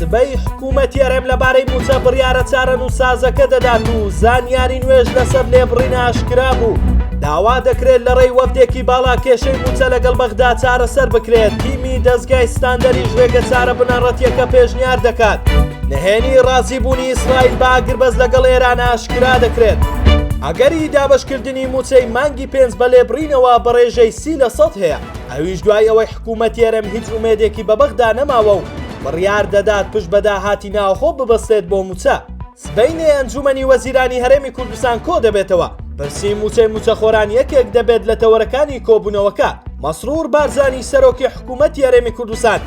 سبەی حکوومەتی هەرێم لەبارەی مووچە بڕیارە چارەنووسسازەکە دەدات و زانیاری نوێش لەسەر لێبڕین ئاشکرا بوو. داوا دەکرێت لە ڕێی وەفدێکی باڵا کێشەی مووچە لەگەڵ بەغدا چارەسەر بکرێت، تیمی دەزگای ستاندەریش ڕێگەچارە بنەڕەتییەکە پێشنیار دەکات. نهێنی ڕازیبوونی ئیسرائیل بە ئاگربەست لەگەڵ ئێران ئاشکرا دەکرێت. ئەگەری دابەشکردنی مووچەی مانگی پێنج بە لێبڕینەوە بە ڕێژەی 30% هەیە، ئەویش دوای ئەوەی حکوومەتی هەرێم هیچ ئومێدێکی بە بەغدا نەماوە و بڕیار دەدات پشت بە داهاتی ناوخۆ ببەستێت بۆ مووچە. سبەینێ ئەنجوومەنی وەزیرانی هەرێمی کوردستان کۆدەبێتەوە، پرسی مووچەی مووچەخۆران یەکێک دەبێت لە تەوەرەکانی کۆبوونەوەکە. مەسرور بارزانی سەرۆکی حکوومەتی هەرێمی کوردستان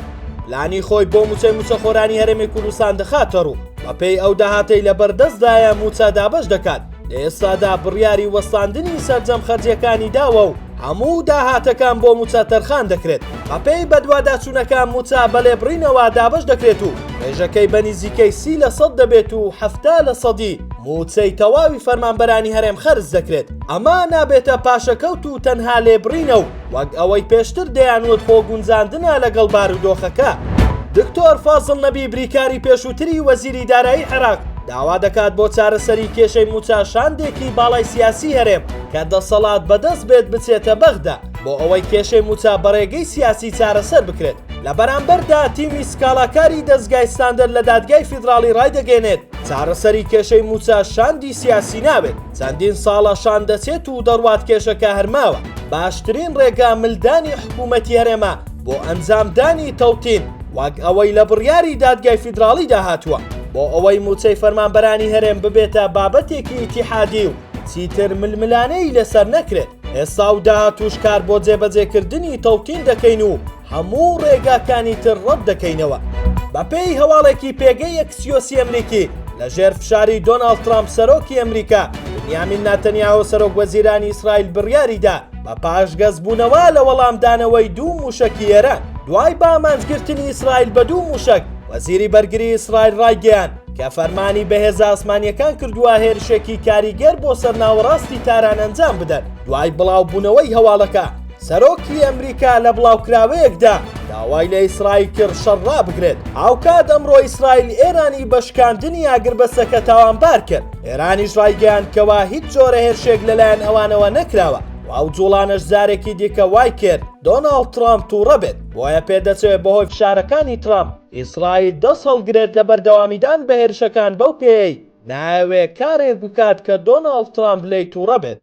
پلانی خۆی بۆ مووچەی مووچەخۆرانی هەرێمی کوردستان دەخاتەڕوو، بەپێی ئەو داهاتەی لەبەردەستدایە مووچە دابەش دەکات. لە ئێستادا بڕیاری وەستاندنی سەرجەم خەرجیەکانی داوە و هەموو داهاتەکان بۆ مووچە تەرخان دەکرێت. بەپێی بەدواداچوونەکان مووچە بە لێبڕینەوە دابەش دەکرێت و ڕێژەکەی بە نزیکەی 30% دەبێت و 70 لە سەدی مووچەی تەواوی فەرمانبەرانی هەرێم خەرج دەکرێت. ئەمە نابێتە پاشەکەوت و تەنها لێبڕینە و وەک ئەوەی پێشتر دەیانوت خۆ گونجاندنە لەگەڵ بارودۆخەکە. دکتۆر فازڵ نەبی بریکاری پێشووتری وەزیری دارایی عێراق داوا دەکات بۆ چارەسەری کێشەی مووچە شاندێکی باڵای سیاسی هەرێم کە دەسەڵات بەدەست بێت بچێتە بەغدا بۆ ئەوەی کێشەی مووچە بە ڕێگەی سیاسی چارەسەر بکرێت. لە بەرامبەردا تیمی سکاڵاکاری دەزگای ستاندەر لە دادگای فیدراڵی ڕایدەگەیەنێت چارەسەری کێشەی مووچە شاندی سیاسی نابێت، چەندین ساڵە شاند دەچێت و دەڕوات کێشەکە هەر ماوە، باشترین ڕێگا ملدانی حکوومەتی هەرێمە بۆ ئەنجامدانی تەوتین وەک ئەوەی لە بڕیاری دادگای فیدراڵیدا هاتووە بۆ ئەوەی مووچەی فەرمانبەرانی هەرێم ببێتە بابەتێکی ئیتیحادی و چیتر ململانێی لەسەر نەکرێت. ئێستا و داهاتووش کار بۆ جێبەجێکردنی تەوتین دەکەین و هەموو ڕێگاکانی تر ڕەت دەکەینەوە. بەپێی هەواڵێکی پێگەی ئەکسیۆسی ئەمریکی، لەژێر فشاری دۆناڵد ترامپ سەرۆکی ئەمریکا، بنیامین ناتەنیاهۆ سەرۆک وەزیرانی ئیسرائیل بڕیاریدا بە پاشگەزبوونەوە لە وەڵامدانەوەی دوو مووشەکی ئێران. دوای بەئامانجگرتنی ئیسرائیل بە دوو مووشەک، وەزیری بەرگری ئیسرائیل ڕایگەیاند کە فەرمانی بە هێزە ئاسمانییەکان کردووە هێرشێکی کاریگەر بۆ سەر ناوەڕاستی تاران ئەنجام بدەن. دوای بڵاوبوونەوەی هەواڵەکە، سەرۆکی ئەمریکا لە بڵاوکراوەیەکدا داوای لە ئیسرائیل کرد شەڕ ڕابگرێت، هاوکات ئەمڕۆ ئیسرائیل ئێرانی بە شکاندنی ئاگربەستەکە تاوانبار کرد، ئێرانیش ڕایگەیاند کەوا هیچ جۆرە هێرشێک لەلایەن ئەوانەوە نەکراوە و ئەو جوڵانەش جارێکی دیکە وای کرد دۆناڵد ترامپ توڕە بێت، بۆیە پێدەچێت بەهۆی فشارەکانی ترامپ ئیسرائیل دەست هەڵگرێت لە بەردەوامیدان بە هێرشەکان بەو پێیەی نایەوێت کارێک بکات کە دۆناڵد ترامپ لێی توڕە بێت.